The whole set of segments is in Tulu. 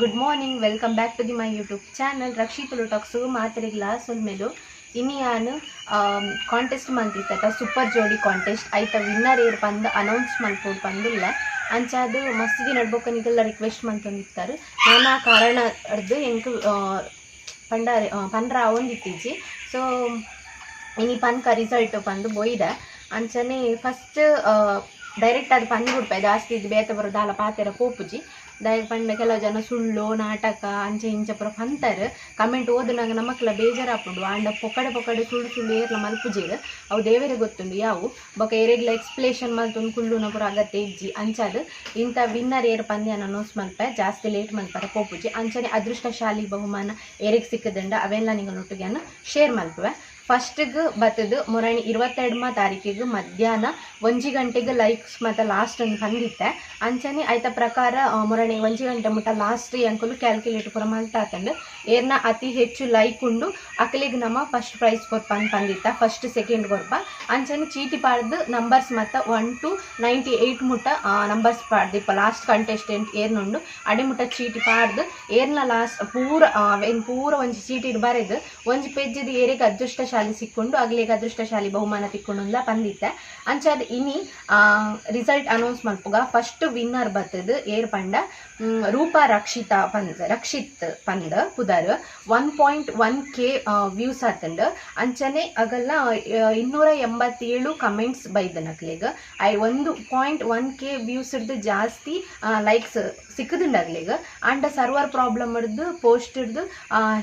Good morning, welcome back to the my YouTube channel Rakshit talks. ಮಾತೆರೆಗ್ಲ ಸೊಲ್ಮೆಲು. ಇನಿಯಾನ್ ಕಾಂಟೆಸ್ಟ್ ಮಂತಿತ್ತ ಸೂಪರ್ ಜೋಡಿ ಕಾಂಟೆಸ್ಟ್ ಐತ ವಿನ್ನರ್ ಏರ್ ಪಂದ್ ಅನೌನ್ಸ್ ಮಲ್ಪೊಡು ಪಂದುಲ್ಲ. ಅಂಚಾದ್ ಮಸ್ತ್ ದಿನ ಬೊಕ್ಕ ನಿಕಲ್ನ ರಿಕ್ವೆಸ್ಟ್ ಮಂತೊಂದಿತ್ತಾರೆ. ನಾನಾ ಕಾರಣ ಅರ್ದು ಎಂಕ್ ಪಂಡ ಪಂಡ್ರ ಆವೊಂದಿತ್ತಿಜಿ. ಸೊ ಇನಿ ಪನ್ಕ ರಿಸಲ್ಟ್ ಪಂದ್ ಬೋಯ್ದ. ಅಂಚನೆ ಫಸ್ಟ್ ಡೈರೆಕ್ಟ್ ಅದು ಪಂದ್ ಬುಡ್ಪೆ, ಜಾಸ್ತಿ ಬೇತೆ ಬರೋ ದಾಲ ಪಾತೆರ ಪೋಪುಜಿ. ದಾಯೆ ಪಂಡ ಕೆಲವು ಜನ ಸುಳ್ಳು ನಾಟಕ ಅಂಚೆ ಇಂಚ ಪೂರ ಪಂತರ್. ಕಮೆಂಟ್ ಓದುನಾಗ ನಮಕ್ಲ ಬೇಜಾರಾಪುಂಡು. ಆಂಡ ಪೊಕಡೆ ಪೊಕಡೆ ಸುಳ್ಳು ಸುಳ್ಳು ಏರ್ಲ ಮಲ್ಪುಜೆರ್, ಅವು ದೇವೆರೆ ಗೊತ್ತುಂಡು ಯಾವು. ಬೊಕ ಏರೆಗ್ಲ ಎಕ್ಸ್ಪ್ಲೇಷನ್ ಮಲ್ತೊಂದು ಕುಳ್ಳುನ ಪೂರ ಅಗತ್ಯ ಇಜ್ಜಿ. ಅಂಚಾದ್ ಇಂಥ ವಿನ್ನರ್ ಏರ್ ಪಂದ್ಯಾನ ಅನೌನ್ಸ್ ಮಲ್ಪೆ, ಜಾಸ್ತಿ ಲೇಟ್ ಮಲ್ಪರೆ ಪೋಪುಜಿ. ಅಂಚನೆ ಅದೃಷ್ಟಶಾಲಿ ಬಹುಮಾನ ಏರೆಗ್ ಸಿಕ್ಕದಂಡ ಅವೆಲ್ಲ ನಿಗಲೊಟ್ಟಿಗೆ ಶೇರ್ ಮಲ್ಪುವೆ. ಫಸ್ಟ್ಗೆ ಬತ್ತದು ಮೊರಣಿ 22ಮ ತಾರೀಕಿಗೆ ಮಧ್ಯಾಹ್ನ 1 ಗಂಟೆಗೆ ಲೈಕ್ಸ್ ಮತ್ತು ಲಾಸ್ಟ್ ಒಂದು ಬಂದಿತ್ತೆ. ಅಂಚನೆ ಐತ ಪ್ರಕಾರ ಮೊರಣಿ 1 ಗಂಟೆ ಮುಟ್ಟ ಲಾಸ್ಟ್ ಎಂಕುಲು ಕ್ಯಾಲ್ಕ್ಯುಲೇಟ್ ಪೂರ ಮಲ್ತಾತಂಡು. ಏರ್ನ ಅತಿ ಹೆಚ್ಚು ಲೈಕ್ ಉಂಡು ಅಕಲಿಗೆ ನಮ್ಮ ಫಸ್ಟ್ ಪ್ರೈಸ್ ಕೊರ್ಪ ಅಂತ ಬಂದಿತ್ತ, ಫಸ್ಟ್ ಸೆಕೆಂಡ್ ಕೊರ್ಪ. ಅಂಚನೆ ಚೀಟಿ ಪಾಡ್ದು ನಂಬರ್ಸ್ ಮತ್ತು 1 ಟು 98 ಮುಟ್ಟ ನಂಬರ್ಸ್ ಪಾಡ್ದು ಇಪ್ಪ ಲಾಸ್ಟ್ ಕಂಟೆಸ್ಟೆಂಟ್ ಏರ್ನುಂಡು ಅಡೆ ಮುಟ್ಟ ಚೀಟಿ ಪಾಡ್ದು ಏರ್ನ ಲಾಸ್ಟ್ ಪೂರ ಏನ್ ಪೂರ ಒಂಜಿ ಚೀಟಿ ಬರೆದು ಒಂಜಿ ಪೇಜ್ದು ಏರಿಗೆ ಅದೃಷ್ಟಶಾಲಿ ಸಿಕ್ಕೊಂಡು ಅಗ್ಲಿಗೆ ಅದೃಷ್ಟಶಾಲಿ ಬಹುಮಾನ ತಿಕ್ಕೊಂಡು ಪಂದಿತ್ತೆ. ಅಂಚಾದ್ ಇನಿ ರಿಸಲ್ಟ್ ಅನೌನ್ಸ್ ಮಲ್ಪುಗ. ಫಸ್ಟ್ ವಿನ್ನರ್ ಬತ್ತದು ಏರ್ ಪಂಡ ರೂಪಾ ರಕ್ಷಿತಾ ಪಂದ್, ರಕ್ಷಿತ್ ಪಂದ್ ಪುದರ್. 1.1K views ಆತಂಡ್. ಅಂಚನೆ ಅಗಲ್ಲ 287 ಕಮೆಂಟ್ಸ್ ಬೈದನ್ ಅಕ್ಲೆಗ್. I 1.1K views ಹಿಡ್ದು ಜಾಸ್ತಿ ಲೈಕ್ಸ್ ಸಿಕ್ಕದುಂಡು ಅಗ್ಲೆಗ್. ಅಂಡ ಸರ್ವರ್ ಪ್ರಾಬ್ಲಮ್ ಹಿಡ್ದು ಪೋಸ್ಟ್ ಹಿಡ್ದು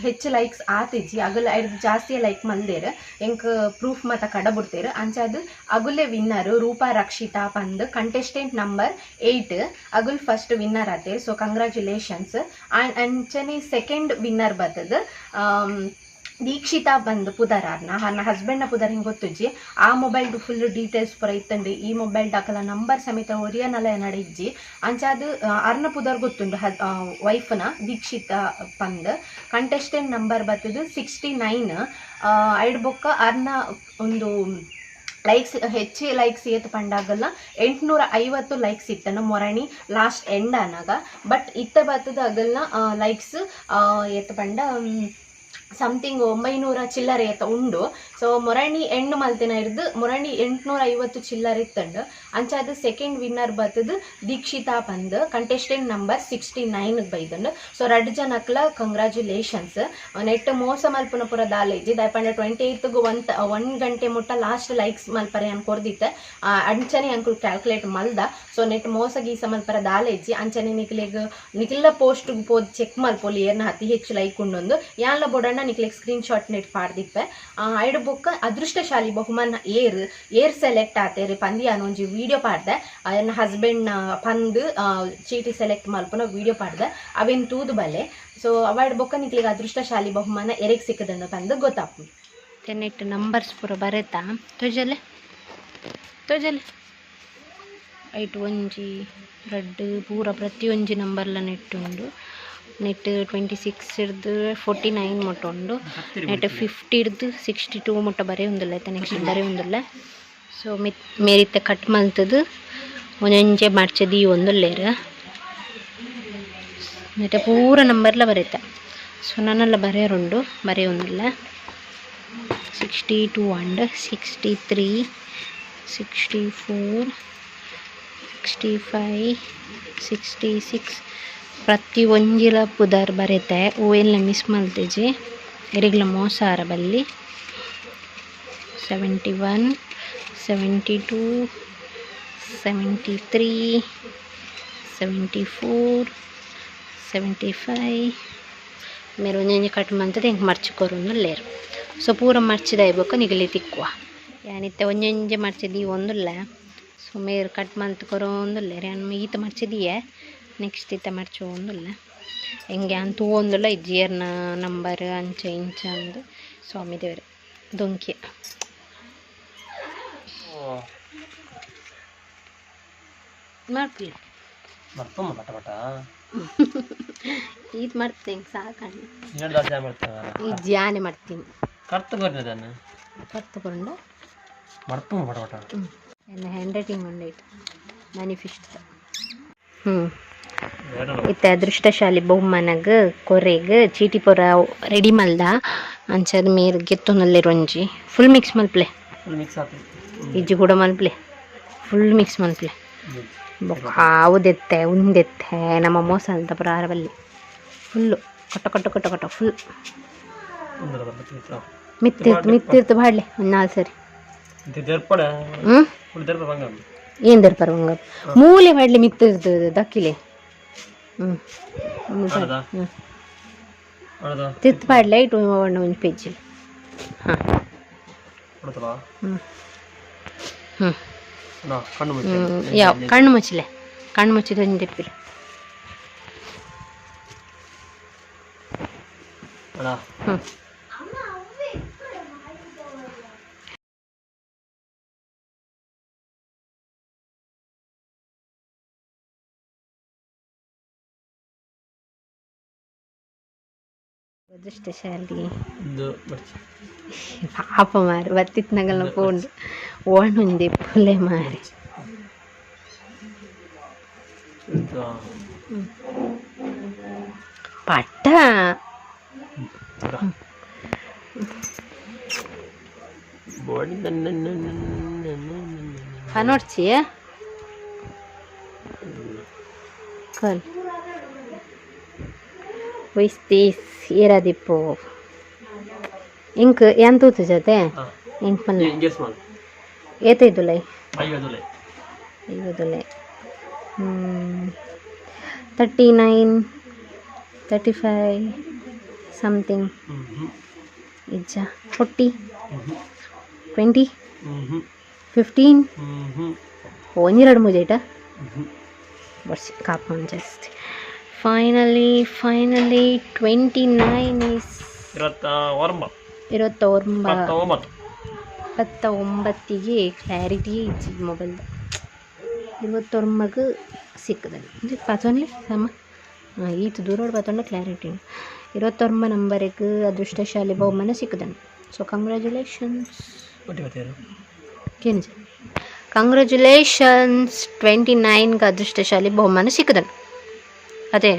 ಹೆಚ್ಚು ಲೈಕ್ಸ್ ಆತಿಜಿ. ಅಗಲ ಐಡ್ದು ಜಾಸ್ತಿ ಲೈಕ್ ಮಲ್ದೇರ್, ಎಂಕ್ ಪ್ರೂಫ್ ಮತ ಕಡ ಬಿಡ್ತೇರು. ಅಂಚಾದ್ ಅಗುಲೆ ವಿನ್ನರ್ ರೂಪಾ ರಕ್ಷಿತಾ ಪಂದ್, ಕಂಟೆಸ್ಟೆಂಟ್ ನಂಬರ್ 8 ಅಗುಲ್ ಫಸ್ಟ್ ವಿನ್ನರ್ ಆತೇರ್. ಸೊ ಕಂಗ್ರ್ಯಾಚುಲೇಷನ್ಸ್. ಅಂಚನೆ ಸೆಕೆಂಡ್ ವಿನ್ನರ್ ಬತ್ತದ ದೀಕ್ಷಿತಾ ಬಂದು ಪುದರ್. ಅರ್ನ ಅರ್ನ ಹಸ್ಬೆಂಡ್ನ ಪುದರ್ ಹಿಂಗೆ ಗೊತ್ತುಜ್ಜಿ. ಆ ಮೊಬೈಲ್ ಫುಲ್ ಡೀಟೇಲ್ಸ್ ಪೂರ ಇತ್ತಂಡು. ಈ ಮೊಬೈಲ್ ದಾಕಲ ನಂಬರ್ ಸಮೇತ ಒರಿಯನಲ ನಡ ಇಜ್ಜಿ. ಅಂಚಾದ್ ಅರ್ನ ಪುದರ್ ಗೊತ್ತುಂಡು, ವೈಫ್ನ ದೀಕ್ಷಿತಾ ಪಂದ್. Contestant number ಬತ್ತದು 69. ಐಡ್ ಬೊಕ್ಕ ಅರ್ನ ಒಂದು ಲೈಕ್ಸ್ ಹೆಚ್ಚು ಲೈಕ್ಸ್ ಏತ್ ಪಂಡಾಗಲ್ಲ 850 ಲೈಕ್ಸ್ ಇತ್ತನ ಮೊರಣಿ ಲಾಸ್ಟ್ ಎಂಡ್ ಅನಾಗ. ಬಟ್ ಇತ್ತ ಬತ್ತದ ಅಗಲ್ನ ಲೈಕ್ಸ್ ಏತ್ ಪಂಡ ಸಮಥಿಂಗ್ 900 ಚಿಲ್ಲರೆ ಏತ ಉಂಡು. ಸೊ ಮೊರಣಿ ಎಂಡ್ ಮಲ್ತಿನ ಹಿಡ್ದು ಮೊರಣಿ 850 ಚಿಲ್ಲರೆ ಇತ್ತಂಡು. ಅಂಚಾದ್ ಸೆಕೆಂಡ್ ವಿನ್ನರ್ ಬತ್ತದು ದೀಕ್ಷಿತಾ ಪಂದ್, ಕಂಟೆಸ್ಟೆಂಟ್ ನಂಬರ್ 69 ಬೈದಂಡು. ಸೊ ರಡ್ಡ್ ಜನಕ್ಲ ಕಂಗ್ರ್ಯಾಚುಲೇಷನ್ಸ್. ನೆಟ್ ಮೋಸ ಮಲ್ಪುನ ಪೂರ ದಾಲೇಜಿ. ದಾಯೆ 28ಗ್ 1 ಗಂಟೆ ಮುಟ್ಟ ಲಾಸ್ಟ್ ಲೈಕ್ಸ್ ಮಲ್ಪರೆ ಅನ್ ಕೊರ್ದಿತ್ತೆ. ಅಂಚನೆ ಅಂಕುಲು ಕ್ಯಾಲ್ಕುಲೇಟ್ ಮಲ್ದ. ಸೊ ನೆಟ್ ಮೋಸ ಗೀಸ ಮಲ್ಪರ ದಾಲೇಜಿ. ಅಂಚನೆ ನಿಕ್ಲೆಗ್ ನಿಕ್ಲ ಪೋಸ್ಟ್ ಪೋದ್ ಚೆಕ್ ಮಲ್ಪೊಲಿ ಏರ್ನ ಅತಿ ಹೆಚ್ಚು ಲೈಕ್ ಉಂಡೊಂದು. ಯಾನ್ಲ ಬೋಡಣ್ಣ ನಿಕ್ಲೆಗ್ ಸ್ಕ್ರೀನ್ ಶಾಟ್ ನೆಟ್ ಪಾಡ್ದಿಪ್ಪೆ. ಐಡ್ ಬೊಕ್ಕ ಅದೃಷ್ಟಶಾಲಿ ಬಹುಮಾನ ಏರ್ ಏರ್ ಸೆಲೆಕ್ಟ್ ಆತೇರ್ ಪಂದಿಯಾನ ಒಂಜಿ ವಿಡಿಯೋ ಪಾಡ್ದೆ. ಎನ್ನ ಹಸ್ಬೆಂಡ್ ಪಂದ್ ಚೀಟಿ ಸೆಲೆಕ್ಟ್ ಮಲ್ಪುನ ವಿಡಿಯೋ ಪಾಡ್ದೆ, ಅವೇನ್ ತೂದು ಬಲೆ. ಸೊ ಅವಾರ್ಡ್ ಬೊಕ್ಕ ನಿಕ್ಲೆಗ್ ಅದೃಷ್ಟಶಾಲಿ ಬಹುಮಾನ ಎರೆಗ್ ಸಿಕ್ಕದಂಡ ಪಂದ್ ಗೊತ್ತಾಪು. ನೆಟ್ ನಂಬರ್ಸ್ ಪೂರ ಬರೆತಾ ತೋಜಲೆ ತೋಜಲೆ. ಐಟ್ ಒಂಜಿ ರಡ್ಡ್ ಪೂರ ಪ್ರತಿಯೊಂಜಿ ನಂಬರ್ಲ ನೆಟ್ ಉಂಡು. ನೆಟ್ 26 ಇರ್ದು 49 ಮುಟ್ಟ ಉಂಡು. ನೆಟ್ 50 ಇರ್ದು 62 ಮುಟ್ಟ ಬರೇ ಉಂದುಲ್ಲ ಐತ ನೆಕ್ಸ್ಟ್ ಬರೇ ಉಂದುಲ್ಲ. ಸೊ ಮಿತ್ ಮೇರಿತ್ತ ಕಟ್ ಮಲ್ತದು ಒಂಜೊಂಜೆ ಮರ್ಚ ದೀವೊಂದುಲ್ಲೆರ್. ನೆಟ್ ಪೂರ ನಂಬರ್ಲ ಬರೆತ. ಸೊ ನನಲ ಬರೆಯರುಂಡು, ಬರೆಯೊಂದುಲ್ಲ. 62 and 63, 64, 65, 66 ಪ್ರತಿ ಒಂಜಿಲ ಪುದರ್ ಬರೆತೆ. ಒವೆನ್ಲ ಮಿಸ್ ಮಲ್ತಿಜಿ, ಎರೆಗ್ಲ ಮೋಸ ಆರ ಬಲ್ಲಿ. 71, 72, 73, 74, 75. ಮೇರ್ ಒಂಜೊಂಜಿ ಕಟ್ ಮಲ್ತುದು ಎಂಕ್ ಮರ್ಚ್ ಕೊರೊಂದುಲ್ಲೆರ್. ಸೊ ಪೂರ ಮರ್ಚಿದಾಯಿ ಬೊಕ್ಕ ನಿಗಲಿ ತಿಕ್ಕುವ. ಯಾನಿತ್ತೆ ಒಂಜೊಂಜೆ ಮರ್ಚಿ ದೀವೊಂದುಲ್ಲೆ. ಸೊ ಮೇರ್ ಕಟ್ ಮಲ್ತ್ ಕೊರೊಂದುಲ್ಲೆರ್. ಯಾನ್ ಈತ್ ಮರ್ಚಿ ದೀಯೆ, ನೆಕ್ಸ್ಟ್ ಇತ್ತೆ ಮರ್ಚೊಂದುಲ್ಲೆ. ಎಂಕ್ ಯಾನ್ ತೂವೊಂದುಲ್ಲ ಇಜ್ಜಿ ಏರ್ನ ನಂಬರ್ ಅಂಚ ಇಂಚ ಅಂದ್. ಸ್ವಾಮಿ ದೇವೆರೆ ದೊಂಕಿ ಮರ್ಪುಲೆ. ಮರ್ತೊಂಬ ಪಟ ಪಟ. ಈತ್ ಮರ್ತೆ ಸಾಕಣ್ಣ. ಇನ್ನೊಂದು ದಾಸೆ ಮಾಡ್ತೇವೆ. ಈ ಜ್ಯಾನೆ ಮಾಡ್ತೀನಿ. ಕರ್ತು ಕೊರ್ನದಾನೆ. ಕರ್ತು ಕೊಂಡ. ಮರ್ತೊಂಬ ಪಟ ಪಟ. ಎನ್ನ ಹ್ಯಾಂಡ್ ರೈಟಿಂಗ್ ಉಂಡೈಟ್ ಮ್ಯಾನಿಫೆಸ್ಟ್. ಇತ್ತೆ ಅದೃಷ್ಟಶಾಲಿ ಬಹುಮಾನಗ್ ಕೊರೆಗ್ ಚೀಟಿ ಪೂರ ರೆಡಿ ಮಲ್ದ ಅಂಚಾದ್ ಮೇರ್ ಗೆತ್ತೊಂದುಲ್ಲೆರ್ ಒಂಜಿ ಫುಲ್ ಮಿಕ್ಸ್ ಮಲ್ಪಲೆ ಫುಲ್ ಮಿಕ್ಸ್ ಆತು ಇಜ್ಜಿ ಕೂಡ ಮಲ್ಪಲೆ ಫುಲ್ ಮಿಕ್ಸ್ ಮಲ್ಪಲೆ ಬೊಕ್ಕ ಆವುದೆತ್ತೆ ಉಂದೆತ್ತೆ ನಮ್ಮ ಮೋಸ ಅಂತ ಪೂರ ಆರವಲ್ಲಿ ಫುಲ್ಲು ಕಟ್ಟ ಕಟ್ಟ ಕಟ್ಟ ಕಟ್ಟ ಫುಲ್ ಮಿತ್ತಿರ್ತು ಮಿತ್ತಿರ್ತು ಬಾಡ್ಲೆ ಒಂದು ನಾಲ್ ಸರಿ. ದರ್ಪಡೆ. ಹ್ಞೂ. ಫುಲ್ ದರ್ಪ ಬಂಗ. ಏನ್ ದರ್ಪರ ಬಂಗ ಮೂಲೆ ಬಾಡ್ಲೆ ಮಿತ್ತಿರ್ತು ದಕ್ಕಿಲೆ. ಹ್ಞೂ. ಹೌದಾ? ಹ್ಞೂ. ಹೌದಾ? ತಿರ್ತು ಪಾಡ್ಲೆ ಇಟ್ಟು ಒಂದು ಒಂದು ಪೇಜ್ ಹಾಂ. ಕೊಡ್ತಲ್ಲ. ಹ್ಞೂ ಹ್ಞೂ. ನಾ ಕಣ್ಣು ಮುಚ್ಚಿ. ಯಾವ ಕಣ್ಣು ಮುಚ್ಚಲೆ, ಕಣ್ಣು ಮುಚ್ಚಿದ ಒಂದು ದೆಪ್ಪಿಲ್ಲ. ಅಣ್ಣ. ಹ್ಞೂ. ಅದೃಷ್ಟಶಾಲಿ. ಒಂದು ಬರ್ಚಿ. ಪಾಪ ಮಾರು ಬತ್ತಿತ್ನಗಲ್ನ ಪೋಂಡು ಓಣುಂದೆ ಪುಲೆ ಮಾರಿ. ಪಟ್ಟ. ಬಾಡಿ. ಪನೋಡ್ಚಿ ಕಲ್ ವೈಸ್ತೀಸ್ ಏರಾದಿಪ್ಪು ಇಂಕ್ ಏನ್ ತೂತು ಜೊತೆ ಇಂಕ್ ಪನ್ಲೆ. ಗೆಸ್ ಮಾಡು. ಏತೈದುಲೈ? 50. ಐವದುಲೆ. 39, 35 ಸಮಥಿಂಗ್. ಹ್ಞೂ. ಇಜ್ಜ, 40? ಹ್ಞೂ. 20? ಹ್ಞೂ. 15? ಹ್ಞೂ. ಒಂಜೆರಡು ಮೂಜೈಟ. ಹ್ಞೂ. ವರ್ಷ ಕಾಪುನ್ ಜಸ್ಟ್ ಫೈನಲಿ 29 is 29. 29. 29. 29ಗೆ ಕ್ಲಾರಿಟಿ ಇಜ್ಜಿ ಮೊಬೈಲ್ದ. 29ಗ್ ಸಿಕ್ಕದಲ್ಲಿ ಪಾತೊನ್ಲೆ ಸಮ ಈತ ದೂರೋಡು ಪಾತೊಂಡ ಕ್ಲಾರಿಟಿ. 29 ನಂಬರಿಗೆ ಅದೃಷ್ಟಶಾಲಿ ಬಹುಮಾನ ಸಿಕ್ಕದನು. ಸೊ ಕಂಗ್ರ್ಯಾಚುಲೇಷನ್ಸ್. ಒಟ್ಟಿ ಬರ್ತೀರ. ಕೇನಿಜ ಕಂಗ್ರ್ಯಾಚುಲೇಷನ್ಸ್. 29ಗೆ ಅದೃಷ್ಟಶಾಲಿ ಬಹುಮಾನ ಸಿಕ್ಕದನು. ಅದೇ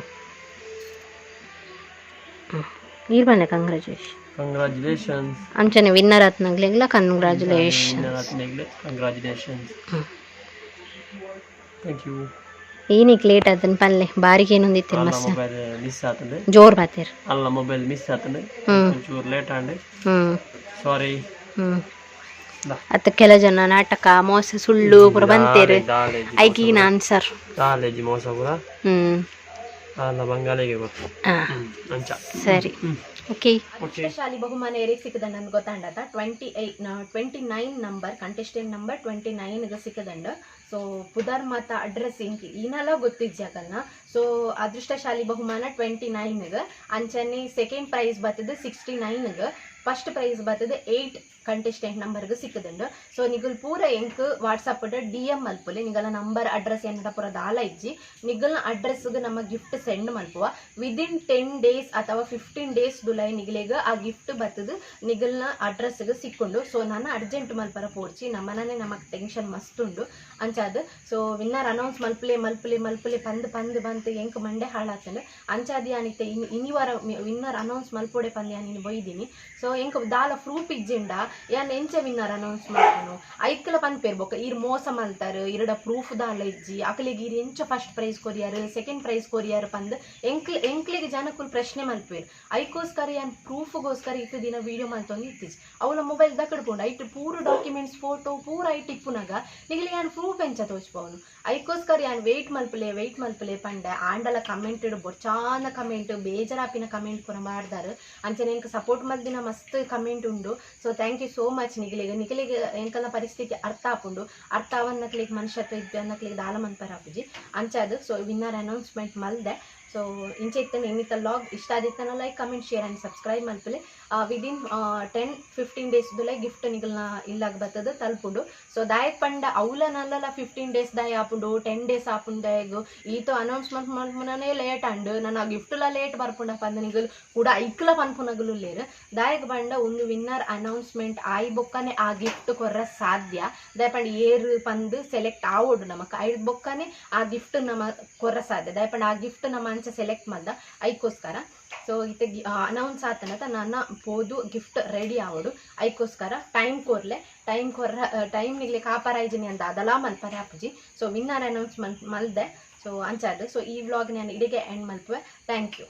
ನೀರು ಬಂದೆ ಕಂಗ್ರ್ಯಾಚುಲೇಷನ್. ಕಂಗ್ರ್ಯಾಚುಲೇಷನ್ಸ್. ಅಂಚನೆ ವಿನ್ನರ್ ಆತ್ನಾಗ್ಲಿಲ್ಲ ಕಂಗ್ರ್ಯಾಚುಲೇಷನ್. ಕಂಗ್ರ್ಯಾಚುಲೇಷನ್ಸ್. Thank you. ಏನಕ್ಕೆ ಲೇಟ್ ಆತನ ಪಲ್ಲೆ ಬಾರಿಗೆ ಏನೊಂದಿತ್ತಿನ ಅಲ್ಲ ಮಸ್ತ್. ಮೊಬೈಲ್ ಮಿಸ್ ಆತಂದೆ. ಜೋರ್ ಬಾತೀರ್. ಅಲ್ಲ, ಮೊಬೈಲ್ ಮಿಸ್ ಆತಂದೆ. ಹ್ಮ್. ಒಂಚೂರು ಲೇಟ್ ಆಂಡೆ. ಹ್ಞೂ. ಸಾರಿ. ಹ್ಞೂ. ಅತ್ತ ಕೆಲ ಜನ ನಾಟಕ ಮೋಸ ಸುಳ್ಳು ಪೂರ ಬಂತೇರು ಐಕಿನ ಆನ್ಸರ್. ಕಾಲೇಜ್ ಮೋಸ ಪೂರ. ಹ್ಞೂ. ಅಲ್ಲ, ಬಂಗಾಳಿಗೆ ಗೊತ್ತು. ಹಾಂ. ಹ್ಮ್ ಅಂಚ. ಸರಿ. ಹ್ಮ್. ಓಕೆ. ಓಕೆ. ಶಾಲಿ ಬಹುಮಾನ ಏರಿಗೆ ಸಿಕ್ಕದಂಡ ನನ್ಗೆ ಗೊತ್ತಾಂಡತ. 28, 29 ನಂಬರ್, ಕಂಟೆಸ್ಟೆಂಟ್ ನಂಬರ್ 29ಗೆ ಸಿಕ್ಕದಂಡ. ಸೊ ಪುದರ್ ಮಾತ ಅಡ್ರೆಸ್ ಇಂಕ್ ಈನಲ ಗೊತ್ತಿಜ್ಜಾಕಲ್ನ. ಸೊ ಅದೃಷ್ಟಶಾಲಿ ಬಹುಮಾನ 29ಗೆ. ಅಂಚನೆ ಸೆಕೆಂಡ್ ಪ್ರೈಸ್ ಬರ್ತದೆ 69ಗೆ. ಫಸ್ಟ್ ಪ್ರೈಸ್ ಬರ್ತದೆ 8 ಕಂಟೆಸ್ಟೆಂಟ್ ನಂಬರ್ಗೆ ಸಿಕ್ಕದಂಡು. ಸೊ ನಿಗಲ್ ಪೂರ ಎಂಕ್ ವಾಟ್ಸಪ್ ಡಿ ಎಮ್ ಮಲ್ಪುಲೆ. ನಿಗಲ ನಂಬರ್ ಅಡ್ರೆಸ್ ಏನಡ ಪೂರ ದಾಲ ಇಜ್ಜಿ. ನಿಗಲ್ನ ಅಡ್ರೆಸ್ಗೆ ನಮ್ಮ ಗಿಫ್ಟ್ ಸೆಂಡ್ ಮಲ್ಪುವ. ವಿದಿನ್ 10 ಡೇಸ್ ಅಥವಾ 15 ಡೇಸ್ ದುಲೈ ನಿಗಲೆಗ್ ಆ ಗಿಫ್ಟ್ ಬರ್ತದೆ, ನಿಗಲ್ನ ಅಡ್ರೆಸ್ಗೆ ಸಿಕ್ಕೊಂಡು. ಸೊ ನಾನು ಅರ್ಜೆಂಟ್ ಮಲ್ಪರ ಪೋರ್ಚಿ, ನಮ್ಮನೇ ನಮಕ್ ಟೆನ್ಷನ್ ಮಸ್ತ್ ಉಂಡು ಅಂಚಾದ್. ಸೊ ವಿನ್ನರ್ ಅನೌನ್ಸ್ ಮಲ್ಪಲೆ ಮಲ್ಪಲೆ ಮಲ್ಪಲೆ ಪಂದ್ ಪಂದ್ ಬಂತು ಎಂಕ್ ಮಂಡೆ ಹಾಳಾತಂಡು. ಅಂಚಾದ್ ಯಾನಿತ್ತೆ ಇನ್ ಇನಿವಾರ ವಿನ್ನರ್ ಅನೌನ್ಸ್ ಮಲ್ಪೊಡೆ ಪಂದ್ ಯಾನ್ ಬೊಯ್ದಿನಿ. ಸೊ ಎಂಕ್ ದಾಲ ಪ್ರೂಫ್ ಇಜ್ಜಿಂಡ ಯಾನ್ ಎಂಚ ವಿನ್ನರ್ ಅನೌನ್ಸ್ ಮಲ್ಪುನು? ಐಕ್ಲ ಪನ್ಪೇರ್ ಬೊಕ್ಕ ಈರ್ ಮೋಸ ಮಲ್ತಾರ್, ಇರಡ ಪ್ರೂಫ್ ದಾಲ ಇಜ್ಜಿ, ಅಕಲೆಗ್ ಈರ್ ಎಂಚ first prize courier, second prize courier ಪಂದ್ ಎಂಕ್ಲ್ ಎಂಕ್ಲೆಗ್ ಜನಕುಲು ಪ್ರಶ್ನೆ ಮಲ್ಪೇರ್. ಐಕೋಸ್ಕರ ಯಾನ್ ಪ್ರೂಫ್ಗೋಸ್ಕರ ಇತ್ತು ದಿನ ವೀಡಿಯೋ ಮಲ್ತೊಂದು ಇತ್ತೀಚ್. ಅವಳ ಮೊಬೈಲ್ ದಕ್ಕಡ್ಕೊಂಡು ಐಟ್ ಪೂರ ಡಾಕ್ಯುಮೆಂಟ್ಸ್ ಫೋಟೋ ಪೂರ ಐಟ್ ಇಪ್ಪುನಾಗ ನಿಗಲೆ ಯಾನ್ ಪ್ರೂಫ್ ಎಂಚ ತೋಚ್ಪವನು? ಐಕೋಸ್ಕರ ಯಾನ್ ವೆಯ್ಟ್ ಮಲ್ಪಲೆ ವೆಯ್ಟ್ ಮಲ್ಪಲೆ ಪಂಡೆ. ಆಂಡಲ ಕಮೆಂಟ್ ಬೊಚ್ಚಾನ ಕಮೆಂಟ್, ಬೇಜಾರಾಪಿನ ಕಮೆಂಟ್ ಪೂರ ಮಾಡ್ದಾರು. ಅಂಚನೆ ಎಂಕ್ ಸಪೋರ್ಟ್ ಮಲ್ದಿನ ಮಸ್ತ್ ಕಮೆಂಟ್ ಉಂಡು. So thank you so much ನಿಗಲೆಗ್. ನಿಗಲೆಗ್ ಎಂಕಲ್ನ ಪರಿಸ್ಥಿತಿ ಅರ್ಥ ಆಪುಂಡು. ಅರ್ಥ ಅವನ್ನಕ್ಲಿಗೆ ಮನುಷ್ಯತ್ವ ಇದ್ದು ಅನ್ನಕ್ಲಿಗೆ ದಾಲ ಮನ್ಪರ ಆಪುಜಿ ಅಂಚಾದ್. ಸೊ ವಿನ್ನರ್ ಅನೌನ್ಸ್ಮೆಂಟ್ ಮಲ್ದೆ. ಸೊ ಇಂಚ ಇತ್ತನೆ ಇನ್ನಿತ ವ್ಲಾಗ್ ಇಷ್ಟ ಆದಿತ್ತನ like, comment, share and subscribe ಮಲ್ಪಲೆ. ವಿದಿನ್ 10-15 ಡೇಸ್ ದುಲೈ ಗಿಫ್ಟ್ ನಿಗಲ್ನ ಇಲ್ಲಾಗ ಬತ್ತದ, ತಲುಪುಂಡು. ಸೊ ದಾಯಕ್ ಪಂಡ ಅವ್ಲ ನಲ್ಲಲ 15 ಡೇಸ್ ದಾಯ ಆಪುಂಡು, 10 ಡೇಸ್ ಆಪುಂಡು. ದಾಯಗ್ ಈತ ಅನೌನ್ಸ್ಮೆಂಟ್ ಮಲ್ಪುನನೇ ಲೇಟ್ ಅಂಡ್ ನನ್ನ ಗಿಫ್ಟ್ಲ ಲೇಟ್ ಬರ್ಪುಂಡ ಪಂದ್ ನಿಗಲ್ ಕೂಡ ಐಕ್ಲ ಪನ್ಪುನಗಲು ಉಲ್ಲೇರ್. ದಾಯಕ್ ಪಂಡ ಒಂದು ವಿನ್ನರ್ ಅನೌನ್ಸ್ಮೆಂಟ್ ಆಯಿ ಬೊಕ್ಕನೆ ಆ ಗಿಫ್ಟ್ ಕೊರ್ರ ಸಾಧ್ಯ. ದಾಯ ಪಂಡ ಏರ್ ಪಂದ್ ಸೆಲೆಕ್ಟ್ ಆವೊಡು ನಮಕ್, ಐಡ್ ಬೊಕ್ಕನೆ ಆ ಗಿಫ್ಟ್ ನಮ ಕೊರ್ರ ಸಾಧ್ಯ. ದಾಯ ಪಂಡ ಆ ಗಿಫ್ಟ್ ನಮ್ಮ ಅಂಚ ಸೆಲೆಕ್ಟ್ ಮಲ್ದ ಐಕೋಸ್ಕರ. ಸೊ ಇತ್ತೆ ಅನೌನ್ಸ್ ಆತನತ ನನ್ನ ಪೋದು ಗಿಫ್ಟ್ ರೆಡಿ ಆವೊಡು. ಐಕೋಸ್ಕರ ಟೈಮ್ ಕೊರ್ಲೆ, ಟೈಮ್ ಕೊರ್ರ, ಟೈಮ್ ನಿಗ್ಲೆ ಕಾಪಾರಾಯ್ಜಿನಿ ಅಂತ ಅದಲಾ ಮಲ್ಪರೆ ಆಪುಜಿ. ಸೊ ವಿನ್ನರ್ ಅನೌನ್ಸ್ಮೆಂಟ್ ಮಲ್ದೆ. ಸೊ ಅಂಚಾದ್ ಸೊ ಈ ವ್ಲಾಗ್ ನಾನು ಇಡಿಗೆ ಎಂಡ್ ಮಲ್ಪುವೆ. Thank you.